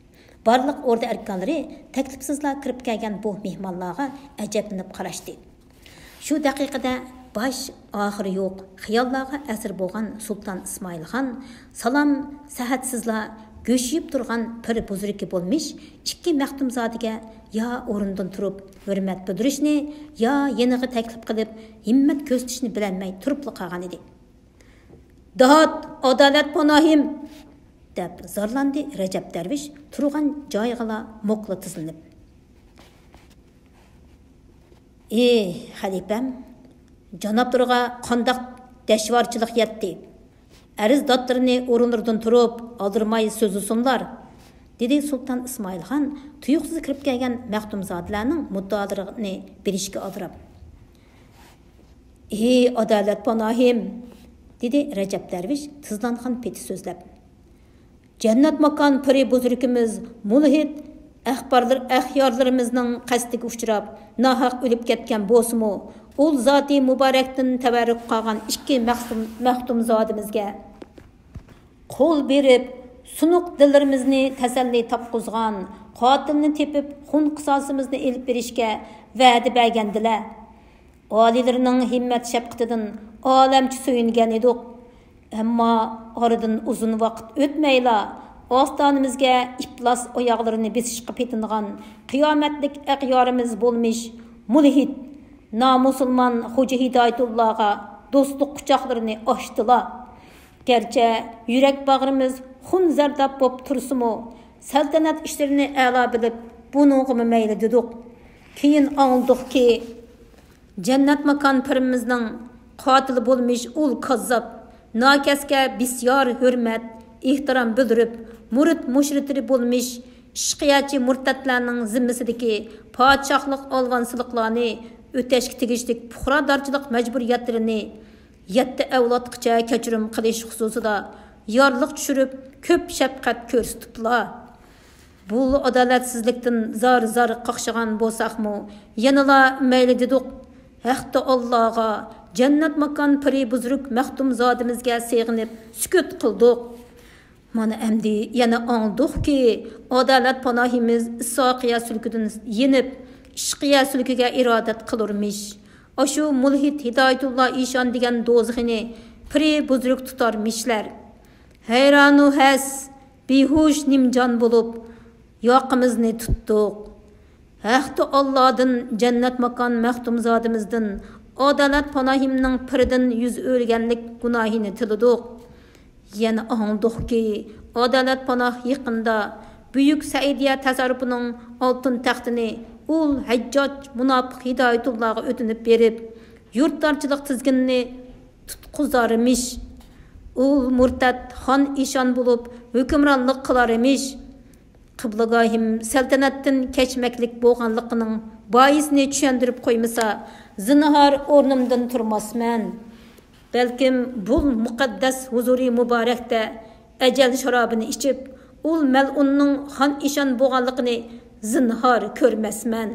بارلىق ئوردا ئەركانلىرى تەكلىپسىزلا كىرىپ كەلگەن بۇ مېھمانلارغا ئەجەبلىنىپ قاراشتى. شۇ دەقىقىدە باش ئاخىرى يوق خىياللارغا ئەسىر بولغان سۇلتان ئىسمائىل خان سالام سەھەتسىزلا گۆشىيىپ تۇرغان پىر بۇزرىكى بولمىش ئىككى مەختۇمزادىگە يا ئورنىدىن تۇرۇپ ھۆرمەت بىلدۈرۈشنى، يا يېنىغا تەكلىپ قىلىپ ھىممەت كۆرسىتىشنى بىلەلمەي تۇرۇپلا قالغان ئىدى. داد، ئادالەت پاناھىم! دەپ زارلاندى رەجەپ دەرۋىش تۇرغان جايىغىلا موكلا تىزلىنىپ. ئى خەلىپەم، جانابلىرىغا قانداق دەشۋارچىلىق يەتتى! ئەرز دادلىرىنى ئورۇنلىرىدىن تۇرۇپ ئالدىرىماي سۆزلىسۇنلار! دېدى سۇلتان ئىسمائىل خان تۇيۇقسىز كىرىپ كەلگەن مەختۇمزادىلەرنىڭ مۇددىئالىرىنى بېرىشكە ئالدىراپ. ئى ئادالەت پاناھىم! دېدى رەجەپ دەرۋىش تىزلانغان پېتى سۆزلەپ. جەننەت ماكان پىرى بۇزرىكىمىز مۇلھىد ئەخبارلىر-، ئەخيارلىرىمىزنىڭ قەستىگە ئۇچراپ، ناھەق ئۆلۈپ كەتكەن بولسىمۇ، ئۇل زاتى مۇبارەكتىن تەۋەررۈك قالغان ئىككى مەخسۇم-، مەختۇمزادىمىزگە قول بېرىپ، سۇنۇق دىللىرىمىزنى تەسەللى تاپقۇزغان، قاتىلنى تېپىپ، خۇن قىساسىمىزنى ئېلىپ بېرىشكە ۋەدە بەرگەندىلە. ئالىيلىرىنىڭ ھىممەت شەپقىتىدىن ئالەمچە سۆيۈنگەن ئىدۇق. ئەمما ئارىدىن ئۇزۇن ۋاقىت ئۆتمەيلا، ئاستانىمىزگە ئىپلاس ئاياغلىرىنى بېسىشقا پېتىنغان قىيامەتلىك ئەغيارىمىز بولمىش مۇلھىد، نامۇسۇلمان خوجا ھىدايەتۇللاغا دوستلۇق قۇچاقلىرىنى ئاچتىلا. گەرچە يۈرەك باغرىمىز خۇن زەرداب بوپ تۇرسىمۇ، سەلتەنەت ئىشلىرىنى ئەلا بىلىپ، بۇنىڭغىمۇ مەيلى دېدۇق. كېيىن ئاڭلىدۇقكى، جەننەت ماكان پىرىمىزنىڭ قاتىلى بولمىش ئۇل كاززاپ، ناكەسكە بىسيار ھۆرمەت، ئېھتىرام بىلدۈرۈپ، مۇرىت مۇشرىتلىرى بولمىش ئىشقىيەچى مۇرتەتلەرنىڭ زىممىسىدىكى پادىشاھلىق ئالۋانسىلىقلارنى ئۆتەشكە تېگىشلىك پۇقرادارچىلىق مەجبۇرىيەتلىرىنى يەتتە ئەۋلادقىچە كەچۈرۈم قىلىش خۇسۇسىدا يارلىق چۈشۈرۈپ، كۆپ شەپقەت كۆرسىتىپلا. بۇ ئادالەتسىزلىكتىن زار-زار قاقشىغان بولساقمۇ، يەنىلا مەيلى دېدۇق. ھەق تائالاغا، جەننەت ماكان پىرى بۇزرۇك مەختۇمزادىمىزگە سېغىنىپ سۈكۈت قىلدۇق. مانا ئەمدى يەنە ئاڭلىدۇقكى، ئادالەت پاناھىمىز ئىسھاقىيە سۈلكىدىن يېنىپ، ئىشقىيە سۈلكىگە ئىرادەت قىلۇرمىش. ئاشۇ مۇلھىد ھىدايەتۇللا ئىشان دېگەن دوزىخىنى پىرى بۇزرۇك تۇتارمىشلەر. ھەيرانۇ ھەس، بىھۇش نىمجان بولۇپ، ياقىمىزنى تۇتتۇق. ھەق تائالادىن جەننەت ماكان مەختۇمزادىمىزدىن، ئادالەت پاناھىمنىڭ پىرىدىن يۈز ئۆرۈگەنلىك گۇناھىنى تىلىدۇق. يەنە ئاڭلىدۇقكى، ئادالەت پاناھ يېقىندا بۈيۈك سەئىدىيە تەسەررۇپىنىڭ ئالتۇن تەختىنى ئۇل ھەججاج مۇناپىق ھىدايەتۇللاغا ئۆتۈنۈپ بېرىپ، يۇرتدارچىلىق تىزگىنىنى تۇتقۇزارمىش. ئۇل مۇرتەت خان ئىشان بولۇپ ھۆكۈمرانلىق قىلارمىش. قىبلىگاھىم سەلتەنەتتىن كەچمەكلىك بولغانلىقىنىڭ بايىسىنى چۈشەندۈرۈپ قويمىسا، زىنھار ئورنۇمدىن تۇرماسمەن. بەلكىم بۇ مۇقەددەس ھۇزۇرى مۇبارەكتە ئەجەل شارابىنى ئىچىپ، ئۇل مەلئۇننىڭ خان ئىشان بولغانلىقىنى زىنھار كۆرمەسمەن.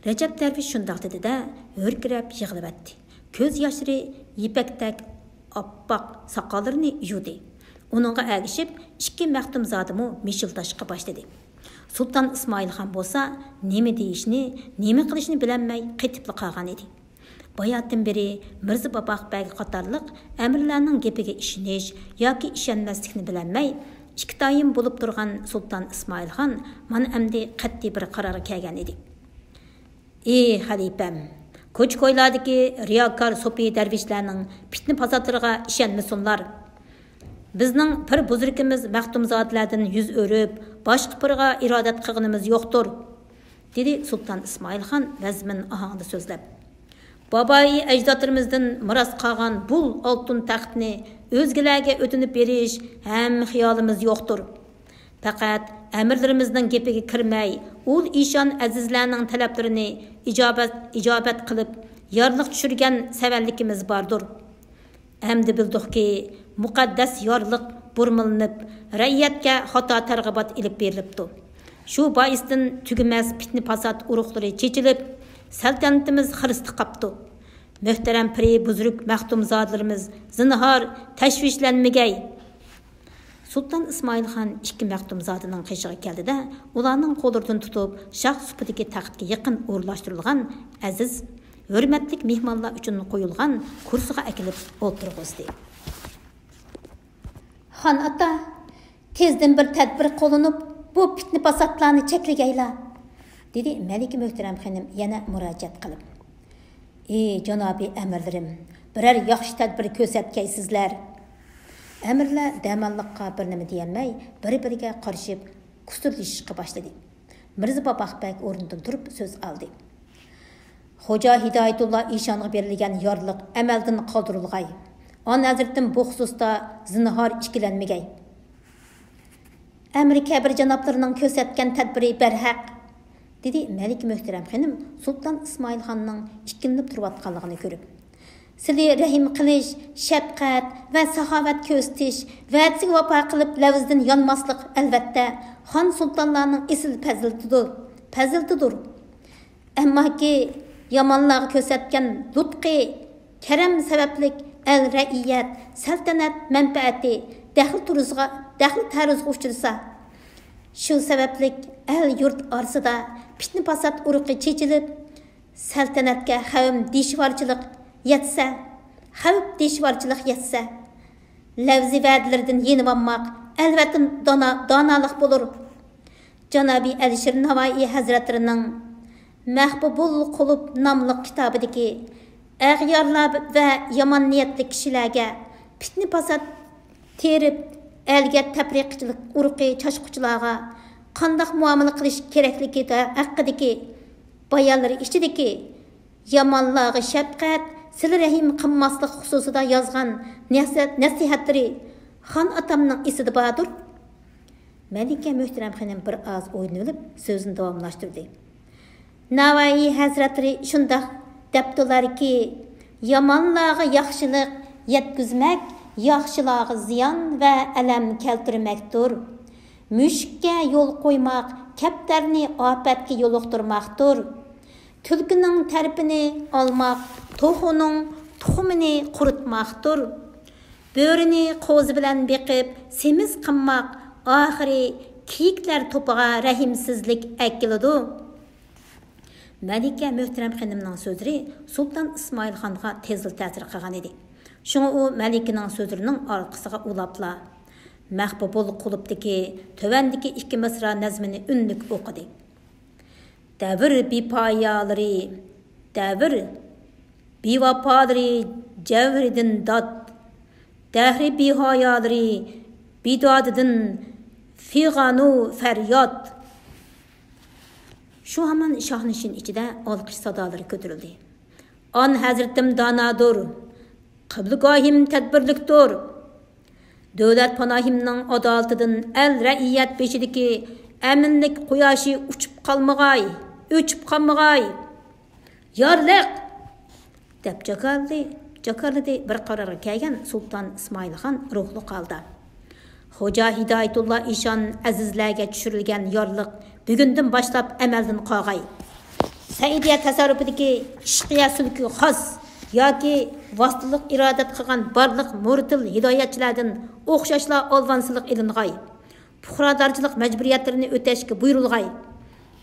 رەجەپ دەرۋىش شۇنداق دېدى-دە، ھۆركىرەپ يىغلىۋەتتى. كۆز ياشلىرى يىپەكتەك ئاپئاق ساقاللىرىنى يۇدى. ئۇنىڭغا ئەگىشىپ ئىككى مەختۇمزادىمۇ مىشىلداشقا باشلىدى. سۇلتان ئىسمائىل خان بولسا نېمە دېيىشنى، نېمە قىلىشنى بىلەلمەي قېتىپلا قالغان ئىدى. باياتىن بېرى مىرزا باباق بەگ قاتارلىق ئەمىرلەرنىڭ گېپىگە ئىشىنىش ياكى ئىشەنمەسلىكنى بىلەلمەي، ئىككىتايىن بولۇپ تۇرغان سۇلتان ئىسمائىل خان مانا ئەمدى قەتئىي بىر قارارغا كەلگەن ئىدى. ئى خەلىپەم، كوچا-كويلاردىكى رىياكار سوپى دەرۋىشلەرنىڭ پىتنە-پاساتلىرىغا ئىشەنمىسۇنلار. بىزنىڭ پىر بۇزرۇكىمىز مەختۇمزادىلەردىن يۈز ئۆرۈپ، باشقا پىرغا ئىرادەت قىلغىنىمىز يوقتۇر، دېدى سۇلتان ئىسمائىل خان ۋەزمىن ئاھاڭدا سۆزلەپ. بابايى ئەجدادلىرىمىزدىن مىراس قالغان بۇ ئالتۇن تەختنى ئۆزگىلەرگە ئۆتۈنۈپ بېرىش ھەم خىيالىمىز يوقتۇر. پەقەت ئەمىرلىرىمىزنىڭ گېپىگە كىرمەي، ئۇل ئىشان ئەزىزلەرنىڭ تەلەپلىرىنى ئىجابەت، ئىجابەت قىلىپ، يارلىق چۈشۈرگەن سەۋەنلىكىمىز باردۇر. ئەمدى بىلدۇقكى، مۇقەددەس يارلىق بۇرمىلىنىپ، رەئىيەتكە خاتا تەرغىبات ئېلىپ بېرىلىپتۇ. شۇ بايىستىن تۈگىمەس پىتنە-پاسات ئۇرۇقلىرى چېچىلىپ، سەلتەنىتىمىز خىرىستا قاپتۇ. مۆھتەرەم پىرى بۇزرۇك مەختۇمزادىلىرىمىز، زىنھار، تەشۋىشلەنمىگەي. سۇلتان ئىسمائىل خان ئىككى مەختۇمزادىنىڭ قېشىغا كەلدى-دە، ئۇلارنىڭ قوللىرىدىن تۇتۇپ، شاھ سۇپىدىكى تەختكە يېقىن ئورۇنلاشتۇرۇلغان ئەزىز، ھۆرمەتلىك مېھمانلار ئۈچۈن قويۇلغان كۇرسىغا ئەكېلىپ ئولتۇرغۇزدى. خان ئاتا، تېزدىن بىر تەدبىر قوللىنىپ، بۇ پىتنە-پاساتلارنى چەكلىگەيلا، دېدى مەلىكە مۆھتەرەم خېنىم يەنە مۇراجىئەت قىلىپ. ئى جانابىي ئەمىرلىرىم، بىرەر ياخشى تەدبىر كۆرسەتكەيسىزلەر. ئەمىرلەر دەماللىققا بىر نېمە دېيەلمەي، بىر-بىرىگە قارىشىپ، كۇسۇرلىشىشقا باشلىدى. مىرزا باباق بەگ ئورنىدىن تۇرۇپ سۆز ئالدى. خوجا ھىدايەتۇللا ئىشانغا بېرىلگەن يارلىق ئەمەلدىن قالدۇرۇلغاي. ئان ھەزرىتىم بۇ خۇسۇستا زىنھار ئىككىلەنمىگەي. ئەمىر كەبىر جانابلىرىنىڭ كۆرسەتكەن تەدبىرى بەرھەق، دېدى مەلىكە مۆھتەرەم خېنىم سۇلتان ئىسمائىل خاننىڭ ئىككىلىنىپ تۇرۇۋاتقانلىقىنى كۆرۈپ. سىلى رەھىم قىلىش، شەپقەت ۋە ساخاۋەت كۆرسىتىش، ۋەدىسىگە ۋاپا قىلىپ لەۋزىدىن يانماسلىق، ئەلۋەتتە، خان سۇلتانلارنىڭ ئېسىل پەزىلىتىدۇر، پەزىلىتىدۇر. ئەمماكى يامانلارغا كۆرسەتكەن لۇتقى، كەرەم سەۋەبلىك ئەل رەئىيەت، سەلتەنەت مەنپەئەتى دەخلى تۇرۇزغا، دەخلى تەرۇزغا ئۇچرىسا، شۇ سەۋەبلىك ئەل يۇرت ئارىسىدا پىتنە پاسات ئۇرۇقى چېچىلىپ، سەلتەنەتكە خەۋپ دىشۋارچىلىق يەتسە، خەۋپ دىشۋارچىلىق يەتسە، لەۋزىي ۋەدىلىرىدىن يېنىۋالماق ئەلۋەتتە، دانا، دانالىق بولۇر. جانابىي ئەلىشىر ناۋائىي ھەزرەتلىرىنىڭ مەھبۇبۇل قۇلۇب ناملىق كىتابىدىكى ئەغيارلار ۋە يامان نىيەتلىك كىشىلەرگە، پىتنە-پاسات تېرىپ، ئەلگە تەپرىقىچىلىك ئۇرۇقى چاچقۇچىلارغا قانداق مۇئامىلە قىلىش كېرەكلىكى ھەققىدىكى بايانلىرى ئىچىدىكى يامانلارغا شەپقەت، سىلە رەھىم قىلماسلىق خۇسۇسىدا يازغان نەسىھەت-، نەسىھەتلىرى خان ئاتامنىڭ ئېسىدە باردۇر. مەلىكە مۆھتەرەم خېنىم بىر ئاز ئويلىنىۋېلىپ سۆزىنى داۋاملاشتۇردى. ناۋائىي ھەزرەتلىرى شۇنداق دەپتۇلاركى، يامانلارغا ياخشىلىق يەتكۈزمەك ياخشىلارغا زىيان ۋە ئەلەم كەلتۈرمەكتۇر. مۈشۈككە يول قويماق كەپتەرنى ئاپەتكە يولۇقتۇرماقتۇر. تۈلكىنىڭ تەرىپىنى ئالماق توخۇنىڭ تۇخۇمىنى قۇرۇتماقتۇر. بۆرىنى قوزا بىلەن بېقىپ، سېمىز قىلماق ئاخىرى كېيىكلەر توپىغا رەھىمسىزلىك ئەكېلىدۇ. مەلىكە مۆھتەرەم خېنىمنىڭ سۆزلىرى سۇلتان ئىسمائىل خانغا تېزلا تەسىر قىلغان ئىدى. شۇڭا ئۇ مەلىكىنىڭ سۆزلىرىنىڭ ئارقىسىغا ئۇلاپلا، مەھبۇبۇل قۇلۇپتىكى تۆۋەندىكى ئىككى مىسرا نەزمىنى ئۈنلۈك ئوقۇدى. دەۋر بىپايالىرى، دەۋر بىۋاپالىرى جەۋھىرىدىن داد، دەھرى بىھايالىرى بىدادىدىن فىغانۇ فەرياد. شۇ ھامان شاھنىشىن ئىچىدە ئالقىش سادالىرى كۆتۈرۈلدى. ئان ھەزرىتىم دانادۇر، قىبلىگاھىم تەدبىرلىكتۇر. دۆلەت پاناھىمنىڭ ئادالىتىدىن ئەل رەئىيەت بېشىدىكى ئەمىنلىك قۇياشى ئۇچۇپ قالمىغاي، ئۆچۈپ قالمىغاي. يارلىق! دەپ جاكارلىدى، جاكارلىدى بىر قارارغا كەلگەن سۇلتان ئىسمائىل خان روھلۇق ھالدا. خوجا ھىدايەتۇللا ئىشان ئەزىزلەرگە چۈشۈرۈلگەن يارلىق بۈگۈندىن باشلاپ ئەمەلدىن قالغاي. سەئىدىيە تەسەررۇپىدىكى ئىشقىيە سۈلۈكى خاس ياكى ۋاسىتىلىق ئىرادەت قىلغان بارلىق مۇرتىل ھىدايەتچىلەردىن ئوخشاشلا ئالۋانسىلىق ئېلىنغاي. پۇقرادارچىلىق مەجبۇرىيەتلىرىنى ئۆتەشكە بۇيرۇلغاي.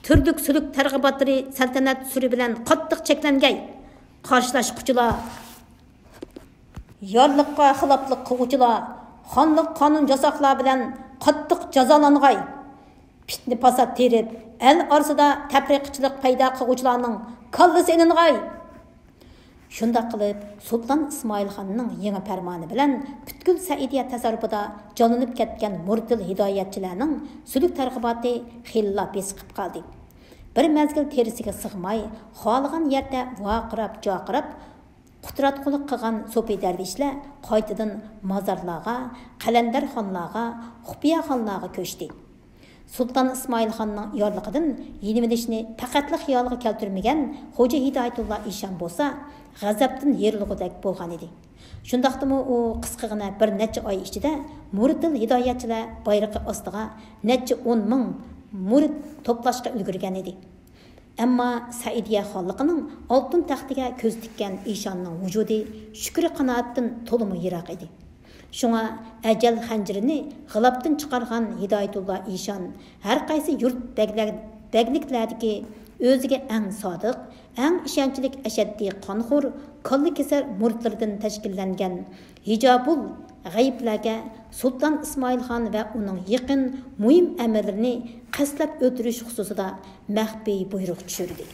تۈرلۈك سۈلۈك تەرغىباتلىرى سەلتەنەت سۈرى بىلەن قاتتىق چەكلەنگەي. قارشىلاشقۇچىلار، يارلىققا خىلاپلىق قىلغۇچىلار، خانلىق قانۇن ياساقلار بىلەن قاتتىق جازالانغاي. پىتنە-پاسات تېرىپ، ئەل ئارىسىدا تەپرىقىچىلىق پەيدا قىلغۇچىلارنىڭ كاللىسى ئېلىنغاي. شۇنداق قىلىپ، سۇلتان ئىسمائىل خاننىڭ يېڭى پەرمانى بىلەن پۈتكۈل سەئىدىيە تەسەررۇپىدا جانلىنىپ كەتكەن مۇرتىل ھىدايەتچىلەرنىڭ سۈلۈك تەرغىباتى خېلىلا بېسىقىپ قالدى. بىر مەزگىل تېرىسىگە سىغماي، خالىغان يەردە ۋارقىراپ-جارقىراپ، قۇتراتقۇلۇق قىلغان سوپى دەرۋىشلەر قايتىدىن مازارلارغا، قەلەندەرخانلارغا، خۇپىياخانلارغا كۆچتى. سۇلتان ئىسمائىل خاننىڭ يارلىقىدىن يېنىۋېلىشنى پەقەتلا خىيالىغا كەلتۈرمىگەن خوجا ھىدايەتۇللا ئىشان بولسا، غەزەپتىن يېرىلغۇدەك بولغانىدى. شۇنداقتىمۇ ئۇ قىسقىغىنە بىر نەچچە ئاي ئىچىدە مۇرتىل ھىدايەتچىلەر بايرىقى ئاستىغا نەچچە ئون مىڭ مۇرىت توپلاشقا ئۈلگۈرگەنىدى. ئەمما سەئىدىيە خانلىقىنىڭ ئالتۇن تەختىگە كۆز تىككەن ئىشاننىڭ ۋۇجۇدى شۈكرى قانائەتتىن تولىمۇ يىراق ئىدى. شۇڭا ئەجەل خەنجىرىنى غىلاپتىن چىقارغان ھىدايەتۇللا ئىشان ھەر قايسى يۇرت بەگلەر-، بەگلىكلەردىكى ئۆزىگە ئەڭ سادىق، ئەڭ ئىشەنچلىك ئەشەددىي قانخور، كاللا كېسەر مۇرىتلىرىدىن تەشكىللەنگەن ھىجابۇل غەيىبلەرگە سۇلتان ئىسمائىل خان ۋە ئۇنىڭ يېقىن مۇھىم ئەمىرلىرىنى قەستلەپ ئۆلتۈرۈش خۇسۇسىدا مەخپىي بۇيرۇق چۈشۈردى.